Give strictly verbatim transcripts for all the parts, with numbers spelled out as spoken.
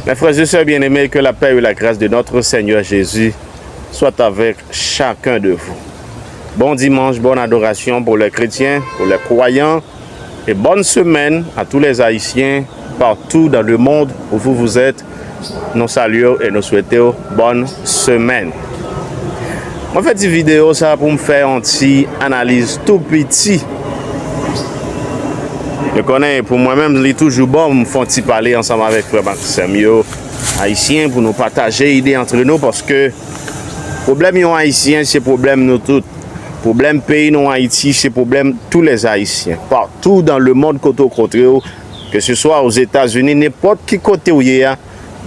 Mes frères et sœurs bien-aimés, que la paix et la grâce de notre Seigneur Jésus soient avec chacun de vous. Bon dimanche, bonne adoration pour les chrétiens, pour les croyants, et bonne semaine à tous les Haïtiens partout dans le monde où vous vous êtes. Nous saluons et nous souhaitons bonne semaine. Mwen fè ti videyo sa pou m fè yon ti analiz tou piti. Yo konnen, pou mwen menm, li toujou bon pou m fè yon ti pale ansanm avèk frè m ak sè m yo, ayisyen, pou nou pataje ide antre nou, paske pwoblèm yon ayisyen, se pwoblèm nou tout. Pwoblèm peyi nou, Ayiti, se pwoblèm tous les Haïtiens. Partout dans le monde, kote w kontre w, ke se swa Ozetazini, nenpòt ki kote w ye a,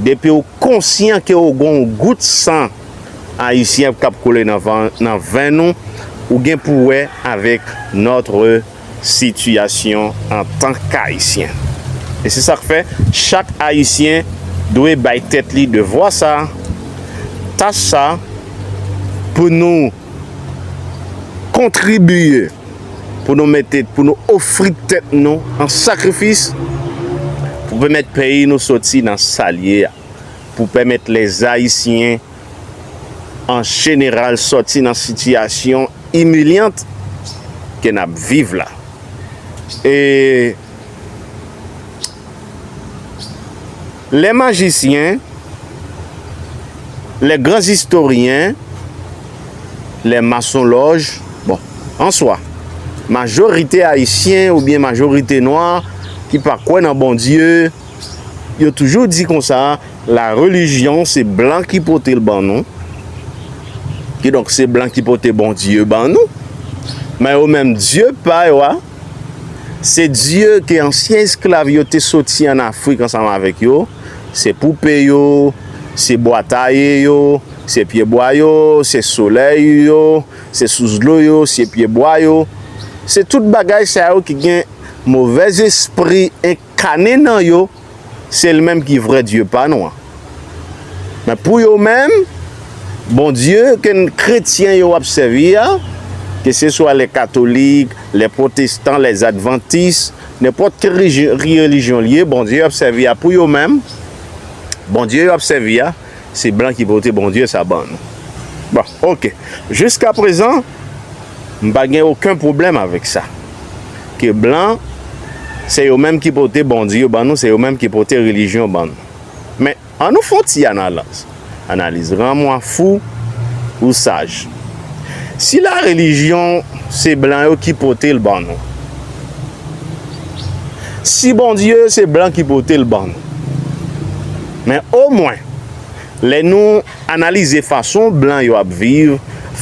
depi w konsyan ke w gon gout san ayisyen k ap koule nan van-, nan venn ou, ou gen pou wè avèk notre situation en tant qu'Haïtien. E se sa k fè, chak ayisyen dwe bay tèt li devwa sa, tach sa, pou nou kontribiye, pou nou mete, pou nou ofri tèt nou an sakrifis, pou pèmèt peyi nou soti nan sa l ye a, pou pèmèt lèzayisyen an jeneral sòti nan sitiyasyon imilyant ke n ap viv la. E les magiciens, les grands historiens, les masonlòj, bon, an swa, majorite ayisyen oubyen majorite nwa ki pa kwè nan Bondye, yo toujou di konsa, la religion, se blan ki pote l ban nou. Kidonk, se blan ki pote Bondye ban nou. Men yo menm, Dye pa yo a, se Dye ke ansyen esklav yo te soti ann Afrik ansanm avèk yo. Se poupe yo, se bwa taye yo, se pyebwa yo, se solèy yo, se sous dlo yo, se pyebwa yo. Se tout bagay sa yo ki gen movèzespri enkane nan yo, se li menm ki vrè Dye pa nou an. Men pou yo menm, Bondye ke n-, kretyen yo ap sèvi a, ke se swa lè katolik, lè pwotestan, lè advantis, nenpòt ki riji-, ki relijyon l ye, Bondye yo ap sèvi a pou yo menm, Bondye yo ap sèvi a, se blan ki pote Bondye sa ban nou. Bon, oke. Jiska prezan, m pa gen okenn pwoblèm avèk sa. Ke blan, se yo menm ki pote Bondye yo ban nou, se yo menm ki pote relijyon ban nou. Men, ann nou fè yon ti analiz. Analiz, rann mwen fou ou saj. Si la relijyon se blan yo ki pote l ban nou, si Bondye se blan ki pote l ban nou, men omwen, lè nou analize fason blan yo ap viv,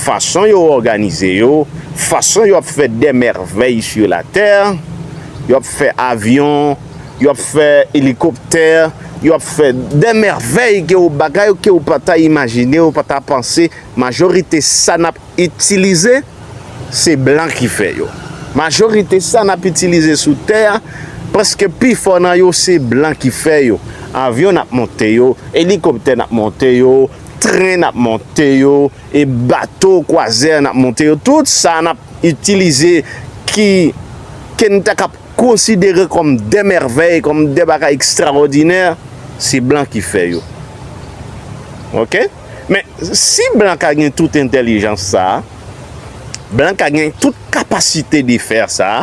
fason yo òganize yo, fason yo ap fè dè mèvèy sur la tè, yo ap fè avyon, yo ap fè elikoptè, yo ap fè dè mèvèy ke w, bagay ke w pa ta imajine, w pa ta panse, majorite sa n ap itilize, se blan ki fè yo. Majorite sa n ap itilize sou tè a, prèske pifò nan yo se blan ki fè yo. Avyon n ap monte yo, elikoptè n ap monte yo, tren n ap monte yo, e bato kwazè n ap monte yo. Tout sa n ap itilize ki, ke n ta kab konsidere kòm dè mèvèy, kòm dè bagay ekstrawòdinè, se blan ki fè yo. Oke? Men, si blan ka gen tout entèlijans sa a, blan ka gen tout kapasite de fè sa a,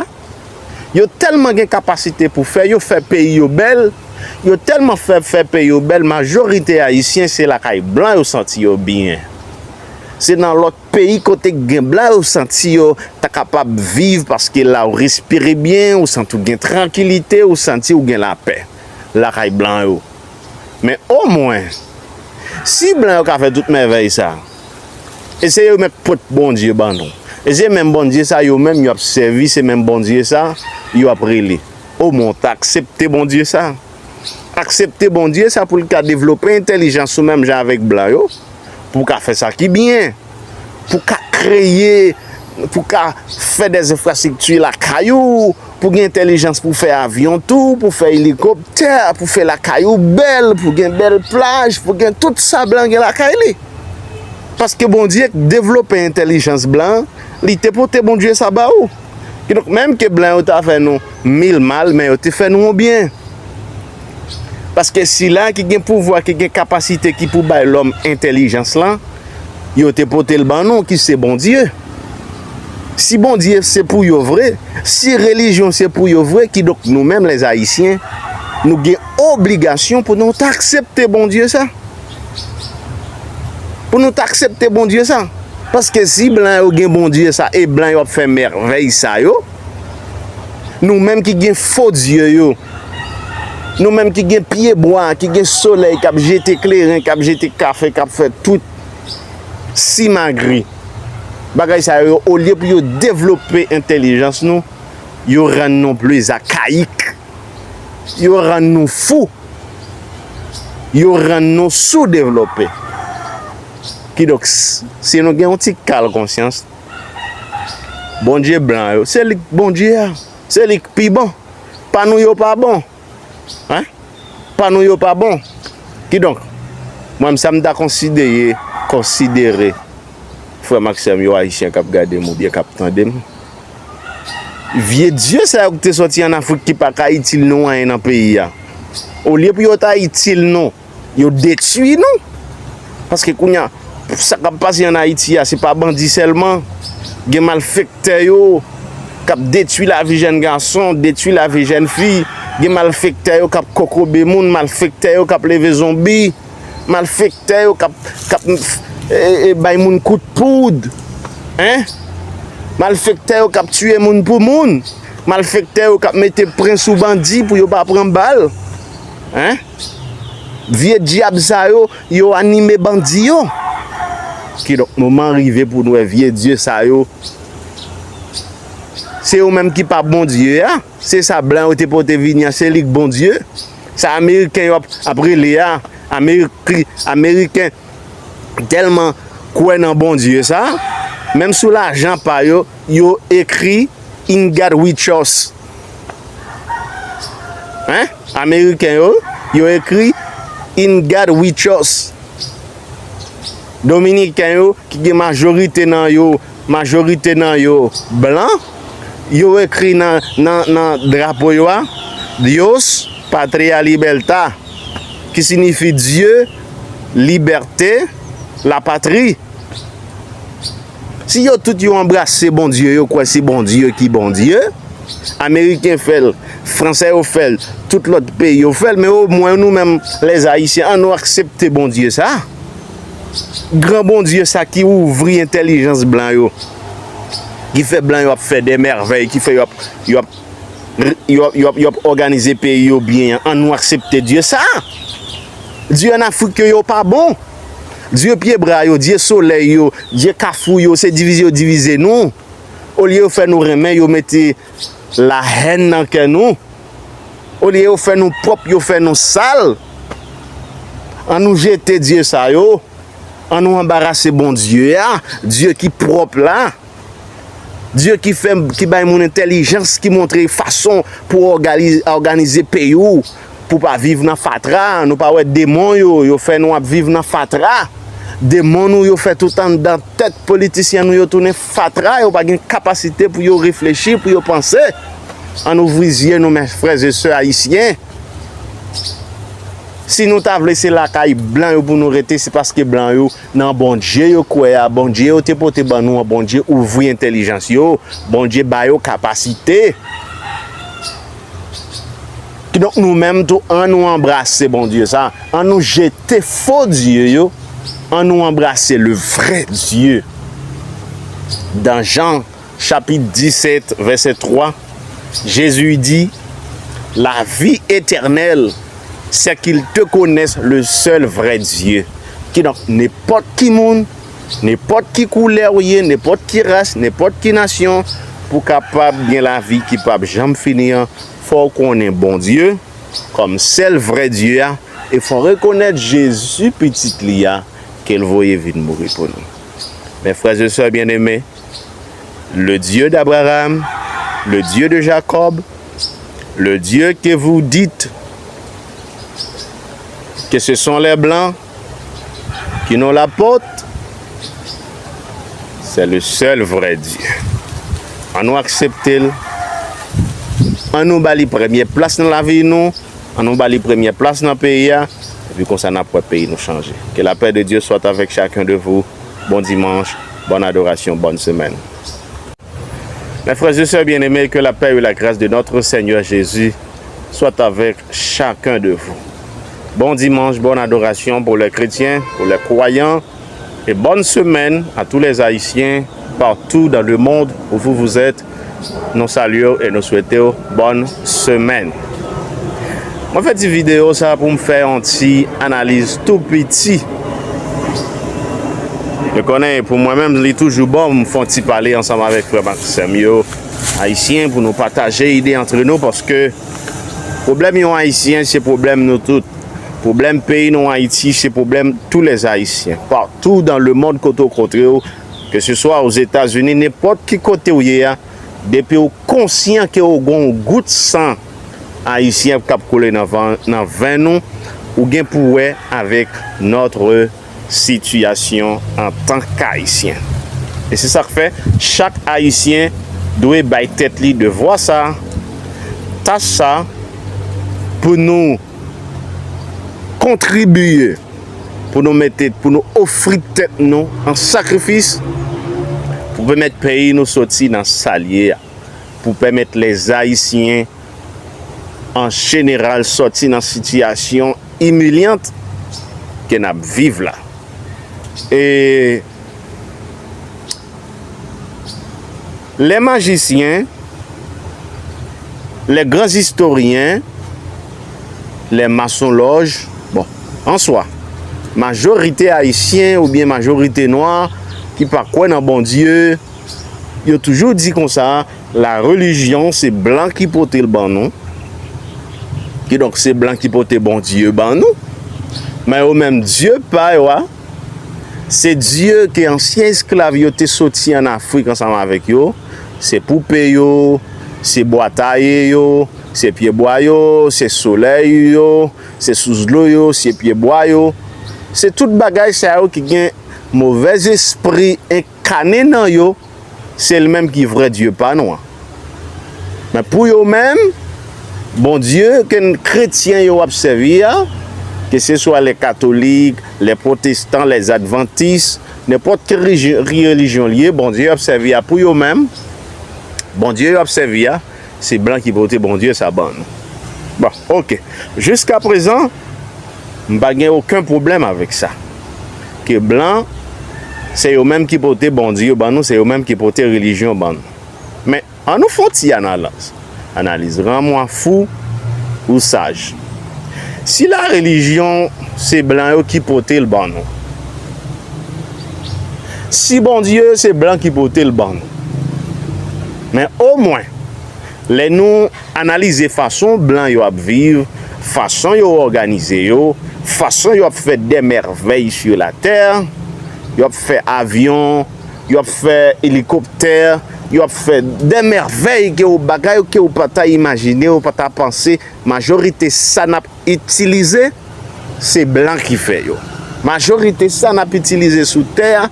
yo tèlman gen kapasite pou fè, yo fè peyi yo bèl, yo tèlman fè, fè peyi yo bèl, majorite ayisyen se lakay blan yo santi yo byen. Se nan lòt peyi kote k gen blan yo santi yo ta kapab viv, paske la ou respire byen, ou santi w gen trankilite, ou santi w gen lapè lakay blan yo. Men omwen, si blan yo ka fè tout mèvèy sa, e se yo menm k pot Bondye ban nou, e se menm Bondye sa yo menm yo ap sèvi, se menm Bondye sa yo ap rele, omwen w ta aksepte Bondye sa? Aksepte Bondye sa pou l ka devlope entèlijans ou menm jan avèk blan yo, pou w ka fè sa ki byen, pou w ka kreye, pou w ka fè dè enfrastrikti lakay ou, pou w gen entèlijans pou w fè avyon tou, pou w fè elikoptè, pou w fè lakay ou bèl, pou w gen bèl plaj, pou w gen tout sa blan gen lakay li. Paske Bondye k devlope entèlijans blan, li te pote Bondye sa ba ou. Kidonk, menm ke blan yo ta fè nou mil mal, men yo te fè nou yon byen. Paske sila ki gen pouvwa, ki gen kapasite, ki pou bay lòm entèlijans lan, yo te pote l ban nou, ki se Bondye. Si Bondye se pou yo vre, si relijyon se pou yo vre, kidonk nou menm, lèzayisyen, nou gen obligasyon pou nou ta aksepte Bondye sa. Pou nou ta aksepte Bondye sa. Paske si blan yo gen Bondye sa, e blan yo ap fè mèvèy sa yo, nou menm ki gen fo dye yo, nou menm ki gen pyebwa, ki gen solèy k ap jete kleren, k ap jete kafe, k ap fè tout simagri, bagay sa yo, olye pou yo devlope entèlijans nou, yo rann nou pli akayik, yo rann nou fou, yo rann nou soudevlope. Kidonk, s-, si nou gen yon ti kal konsyans, Bondye blan yo, se li k Bondye a, se li k pi bon. Pa nou yo pa bon. Hein? Pa nou yo pa bon. Kidonk, mwen menm sa m ta konsidere, konsidere, frè m ak sè m yo ayisyen k ap gade m oubyen k ap tande m. Vye dye sa yo ki te sòti ann Afrik ki pa ka itil nou anyen nan peyi a. Olye pou yo ta itil nou, yo detwi nou. Paske kounye a, sa k ap pase ann Ayiti a, se pa bandi sèlman. Gen malfektè yo k ap detwi lavi jèn gason, detwi lavi jèn fi. Gen malfektè yo k ap kokobe moun, malfektè yo k ap leve zonbi, malfektè yo k ap, k ap, e, e, bay moun kout poud. Hein? Malfektè yo k ap tiye moun pou moun. Malfektè yo k ap mete pren sou bandi pou yo pa pran bal. Hein? Vye dyab sa yo, yo anime bandi yo. Kidonk, moman rive pou n wè vye dye sa yo. Se yo menm ki pa Bondye a. Se sa blan yo te pote vini an, se li k Bondye. Sa Ameriken yo ap, ap rele a, Amerik-, Ameriken tèlman kwè nan Bondye sa, menm sou lajan pa yo, yo ekri "In God We Trust". Hein? Ameriken yo, yo ekri "In God We Trust". Dominiken yo, ki gen majorite nan yo, majorite nan yo blan, yo ekri nan, nan, nan drapo yo a, "Dios, Patria, Libertad", ki siyifi Dye, Libète, Lapatri. Si yo tout yo anbrase Bondye, yo kwè se Bondye ki Bondye, Ameriken fè l, Fransè yo fè l, tout lòt peyi yo fè l, men omwen nou menm, lèzayisyen, ann nou aksepte Bondye sa. Gran Bondye sa ki ouvri entèlijans blan yo, ki fè blan yo ap fè de mèvèy, ki fè yo ap, yo ap, yo ap, yo ap, yo ap òganize peyi yo byen an, ann nou aksepte Dye sa. Dye ann Afrik yo, yo pa bon. Dye pyebwa yo, dye solèy yo, dye kafou yo, se divize yo divize nou. Olye yo fè nou renmen, yo mete lahèn nan kè nou. Olye yo fè nou pwòp, yo fè nou sal. Ann nou jete dye sa yo. Ann nou anbarase Bondye a, Dye ki pwòp la. Dye ki fè, ki bay moun entèlijans, ki montre fason pou òganize, òganize peyi w, pou pa viv nan fatra. Nou pa wè demon yo, yo fè nou ap viv nan fatra. Demon nou yo fè tout anndan tèt politisyen nou yo tounen fatra, yo pa gen kapasite pou yo reflechi, pou yo panse. Ann ouvri zye nou, mes frères et sœurs haïtiens. Si nou ta vle se lakay blan yo pou nou rete, se paske blan yo nan Bondye yo kwè a, Bondye yo te pote ban nou an, Bondye ouvri entèlijans yo, Bondye ba yo kapasite. Kidonk nou menm tou, ann nou anbrase Bondye sa, ann nou jete fo dye yo, ann nou anbrase le vrai Dieu. Dans Jean chapitre dix-sept, verset trois, Jésus dit, "La vie éternelle, c'est qu'ils te connaissent, le seul vrai Dieu." Kidonk, nenpòt ki moun, nenpòt ki koulè w ye, nenpòt ki ras, nenpòt ki nasyon, pou w kapab gen lavi ki p ap janm fini an, fò w konnen Bondye kòm sèl vrè Dye a, e fò w rekonèt Jezi, Pitit li a, ke l voye vin mouri pou nou. Mes frères et sœurs bien-aimés, le Dieu d'Abraham, le Dieu de Jacob, le Dieu que vous dites que ce sont les Blancs qui nous l'apportent, c'est le seul vrai Dieu. Ann nou aksepte l. Ann nou ba li premye plas nan lavi nou. Ann nou ba li premyè plas nan peyi a, epi konsa n ap wè peyi nou chanje. Que la paix de Dieu soit avec chacun de vous. Bon dimanche, bonne adoration, bonne semaine. Mes frères et sœurs bien-aimés, que la paix et la grâce de notre Seigneur Jésus soit avec chacun de vous. Bon dimanche, bonne adoration pour les chrétiens, pour les croyants, et bonne semaine à tous les Haïtiens partout dans le monde où vous vous êtes. Nou salye w e nou swete w bòn semèn. Mwen fè ti videyo sa pou m fè yon ti analiz tou piti. Nou konnen, pou mwen menm, li toujou bon m fè yon ti pale ansanm avèk frè m ak sè m yo, ayisyen, pou nou pataje ide antre nou, paske pwoblèm yon ayisyen, se pwoblèm nou tout. Pwoblèm peyi nou, Ayiti, se pwoblèm tous les Haïtiens. Partout dans le monde, kote w kontre w, ke se swa Ozetazini, nenpòt ki kote w ye a, depi w konsyan ke w gon gout san ayisyen k ap koule nan van-, nan venn ou, ou gen pou wè avèk notre situation en tant qu'Haïtien. E se sa k fè, chak ayisyen dwe bay tèt li devwa sa, tach sa, pou nou kontribiye, pou nou mete, pou nou ofri tèt nou an sakrifis, pou pèmèt peyi nou soti nan sa l ye a, pou pèmèt lèzayisyen an jeneral soti nan sitiyasyon imilyant ke n ap viv la. E les magiciens, les grands historiens, les masonlòj, bon, an swa, majorite ayisyen oubyen majorite nwa ki pa kwè nan Bondye, yo toujou di konsa, la religion, se blan ki pote l ban nou. Kidonk, se blan ki pote Bondye ban nou. Men yo menm, Dye pa yo a, se Dye ke ansyen esklav yo te soti ann Afrik ansanm avèk yo. Se poupe yo, se bwa taye yo, se pyebwa yo, se solèy yo, se sous dlo yo, se pyebwa yo. Se tout bagay sa yo ki gen movèzespri enkane nan yo, se li menm ki vrè Dye pa nou an. Men pou yo menm, Bondye ke n-, kretyen yo ap sèvi a, ke se swa lè katolik, lè pwotestan, lè advantis, nenpòt ki riji-, ki relijyon l ye, Bondye y ap sèvi a pou yo menm, Bondye y ap sèvi a, se blan ki pote Bondye sa ban nou. Bon, oke. Jiskaprezan, m pa gen okenn pwoblèm avèk sa. Ke blan, se yo menm ki pote Bondye ban nou, se yo menm ki pote relijyon ban nou. Men, ann nou fè yon ti analiz. Analiz, rann mwen fou ou saj. Si la relijyon se blan yo ki pote l ban nou, si Bondye se blan ki pote l ban nou, men omwen, lè nou analize fason blan yo ap viv, fason yo òganize yo, fason yo ap fè dè mèvèy sur la tè, yo ap fè avyon, yo ap fè elikoptè, yo ap fè dè mèvèy ke w, bagay ke w pa ta imajine, w pa ta panse, majorite sa n ap itilize, se blan ki fè yo. Majorite sa n ap itilize sou tè a,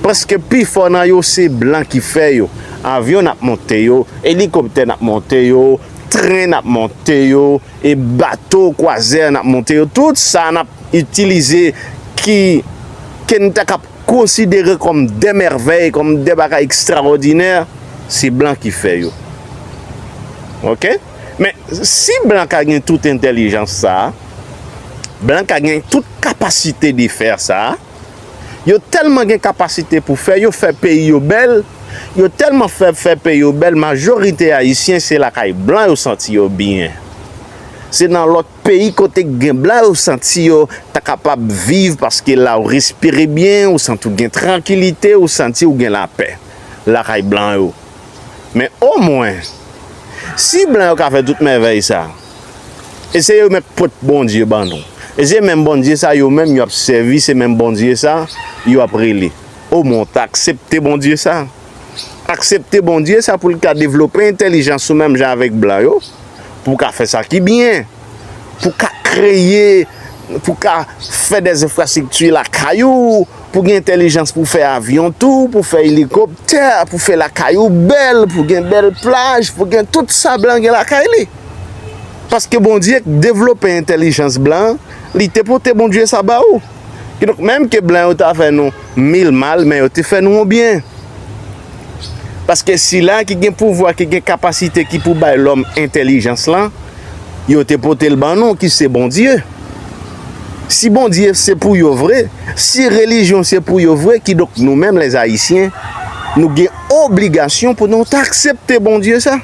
prèske pifò nan yo se blan ki fè yo. Avyon n ap monte yo, elikoptè n ap monte yo, tren n ap monte yo, e bato kwazè n ap monte yo. Tout sa n ap itilize ki, ke n ta kab konsidere kòm dè mèvèy, kòm dè bagay ekstrawòdinè, se blan ki fè yo. Oke? Men, si blan ka gen tout entèlijans sa a, blan ka gen tout kapasite de fè sa a, yo tèlman gen kapasite pou fè, yo fè peyi yo bèl, yo tèlman fè, fè peyi yo bèl, majorite ayisyen se lakay blan yo santi yo byen. Se nan lòt peyi kote k gen blan yo santi yo ta kapab viv, paske la w respire byen, ou santi w gen trankilite, ou santi w gen lapè lakay blan yo. Men omwen, si blan yo ka fè tout mèvèy sa, e se yo mèt pot Bondye ban nou, e se menm Bondye sa yo menm yo ap sèvi, se menm Bondye sa yo ap rele, omwen w ta aksepte Bondye sa? Aksepte Bondye sa pou l ka devlope entèlijans ou menm jan avèk blan yo, pou w ka fè sa ki byen, pou w ka kreye, pou w ka fè dè enfrastrikti lakay ou, pou gen entèlijans pou fè avyon tou, pou fè elikoptè, pou fè lakay ou bèl, pou gen bèl plaj, pou gen tout sa blan gen lakay li. Paske Bondye k devlope entèlijans blan an, li te pote Bondye sa ba ou. Kidonk, menm ke blan yo ta fè nou mil mal, men yo te fè nou yon byen. Paske sila ki gen pouvwa, ki gen kapasite, ki pou bay lòm entèlijans lan, yo te pote l ban nou, ki se Bondye. Si Bondye se pou yo vre, si relijyon se pou yo vre, kidonk nou menm, lèzayisyen, nou gen obligasyon pou nou ta aksepte Bondye sa.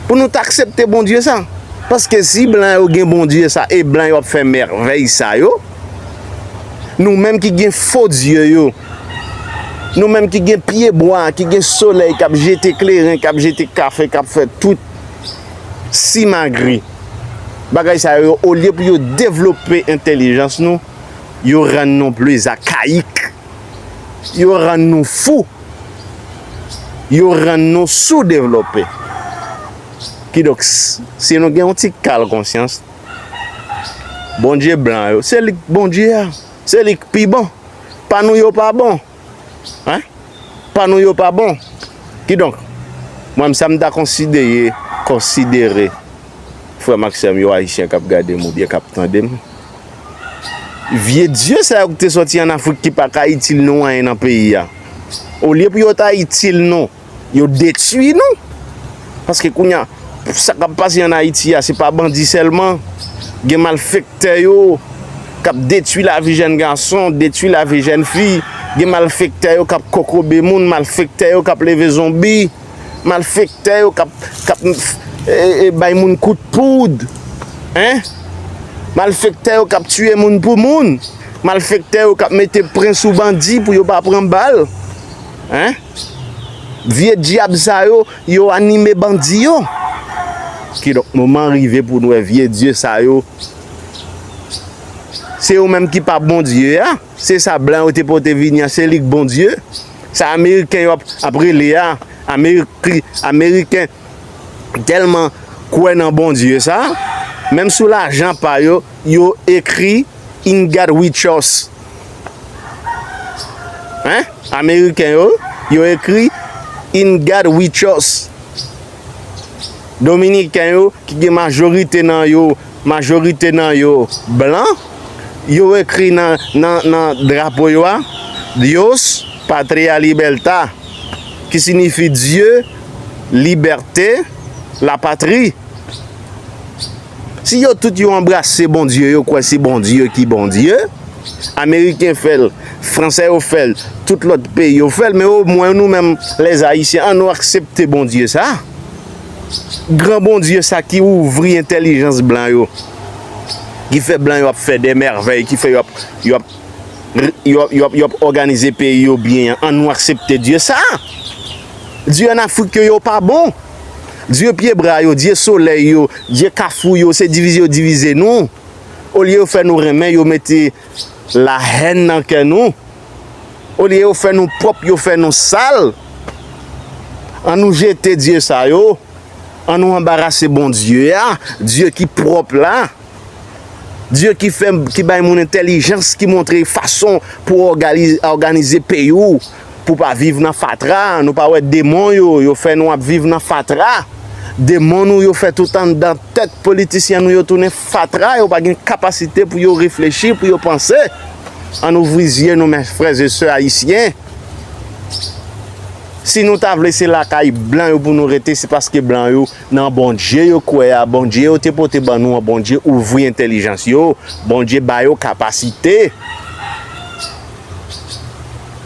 Pou nou ta aksepte Bondye sa. Paske si blan yo gen Bondye sa, e blan yo ap fè mèvèy sa yo, nou menm ki gen fo dye yo, nou menm ki gen pyebwa, ki gen solèy k ap jete kleren, k ap jete kafe, k ap fè tout simagri, bagay sa yo, olye pou yo devlope entèlijans nou, yo rann nou pli akayik, yo rann nou fou, yo rann nou soudevlope. Kidonk, s-, si nou gen yon ti kal konsyans, Bondye blan yo, se li k Bondye a, se li k pi bon. Pa nou yo pa bon. Hein? Pa nou yo pa bon. Kidonk, mwen, sa m ta konsidere, konsidere, frè m ak sè m yo, ayisyen k ap gade m oubyen k ap tande m, vye dye sa yo ki te sòti ann Afrik ki pa ka itil nou anyen nan peyi a, olye pou yo ta itil nou, yo detwi nou. Paske kounye a, sa k ap pase ann Ayiti a, se pa bandi sèlman. Gen malfektè yo k ap detwi lavi jèn gason, detwi lavi jèn fi. Gen malfektè yo k ap kokobe moun, malfektè yo k ap leve zonbi, malfektè yo k ap, k ap, e, e, bay moun kout poud. Hein? Malfektè yo k ap tiye moun pou moun. Malfektè yo k ap mete pren sou bandi pou yo pa pran bal. Hein? Vye dyab sa yo, yo anime bandi yo. Kidonk, moman rive pou n wè vye dye sa yo, se yo menm ki pa Bondye a. Se sa blan yo te pote vini an, se li k Bondye. Sa Ameriken yo ap, ap rele a, Amerik-, Ameriken tèlman kwè nan Bondye sa, menm sou lajan pa yo, yo ekri "In God We Trust". Hein? Ameriken yo, yo ekri "In God We Trust". Dominiken yo, ki gen majorite nan yo, majorite nan yo blan, yo ekri nan, nan, nan drapo yo a, "Dios, Patria, Libertad", ki siyifi Dye, Libète, Lapatri. Si yo tout yo anbrase Bondye, yo kwè se Bondye ki Bondye, Ameriken fè l, Fransè yo fè l, tout lòt peyi yo fè l, men omwen nou menm, lèzayisyen, ann nou aksepte Bondye sa. Gran Bondye sa ki ouvri entèlijans blan yo, ki fè blan yo ap fè de mèvèy, ki fè yo ap, yo ap, yo ap, yo ap, yo ap òganize peyi yo byen an, ann nou aksepte Dye sa. Dye ann Afrik yo, yo pa bon. Dye pyebwa yo, dye solèy yo, dye kafou yo, se divize yo divize nou. Olye yo fè nou renmen, yo mete lahèn nan kè nou. Olye yo fè nou pwòp, yo fè nou sal. Ann nou jete dye sa yo. Ann nou anbarase Bondye a, Dye ki pwòp la. Dye ki fè, ki bay moun entèlijans, ki montre fason pou òganize, òganize peyi w, pou pa viv nan fatra. Nou pa wè demon yo, yo fè nou ap viv nan fatra. Demon nou yo fè tout anndan tèt politisyen nou yo tounen fatra, yo pa gen kapasite pou yo reflechi, pou yo panse. Ann ouvri zye nou, mes frères et sœurs haïtiens. Si nou ta vle se lakay blan yo pou nou rete, se paske blan yo nan Bondye yo kwè a, Bondye yo te pote ban nou an, Bondye ouvri entèlijans yo, Bondye ba yo kapasite.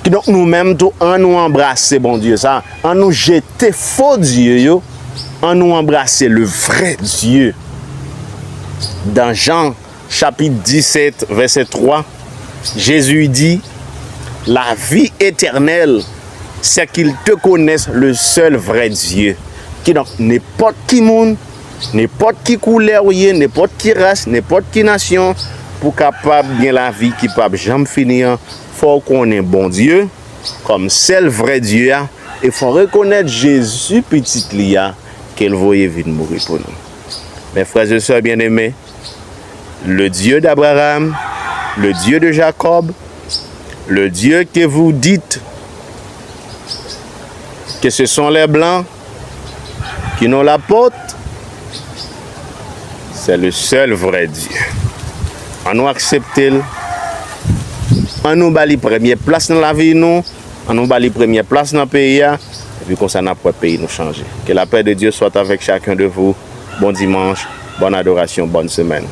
Kidonk nou menm tou, ann nou anbrase Bondye sa, ann nou jete fo dye yo, ann nou anbrase le vrai Dieu. Dans Jean chapitre dix-sept, verset trois, Jésus dit, "La vie éternelle, c'est qu'ils te connaissent le seul vrai Dieu." Kidonk, nenpòt ki moun, nenpòt ki koulè w ye, nenpòt ki ras, nenpòt ki nasyon, pou w kapab gen lavi ki p ap janm fini an, fò w konnen Bondye kòm sèl vrè Dye a, e fò w rekonèt Jezi, Pitit li a, ke l voye vin mouri pou nou. Mes frères et sœurs bien-aimés, le Dieu d'Abraham, le Dieu de Jacob, le Dieu que vous dites que ce sont les Blancs qui nous l'apportent, C'est le seul vrai Dieu. Ann nou aksepte l. Ann nou ba li premye plas nan lavi nou. Ann nou ba li premye plas nan peyi a. Epi konsa n ap wè peyi nou chanje. Que la paix de Dieu soit avec chacun de vous. Bon dimanche, bonne adoration, bonne semaine.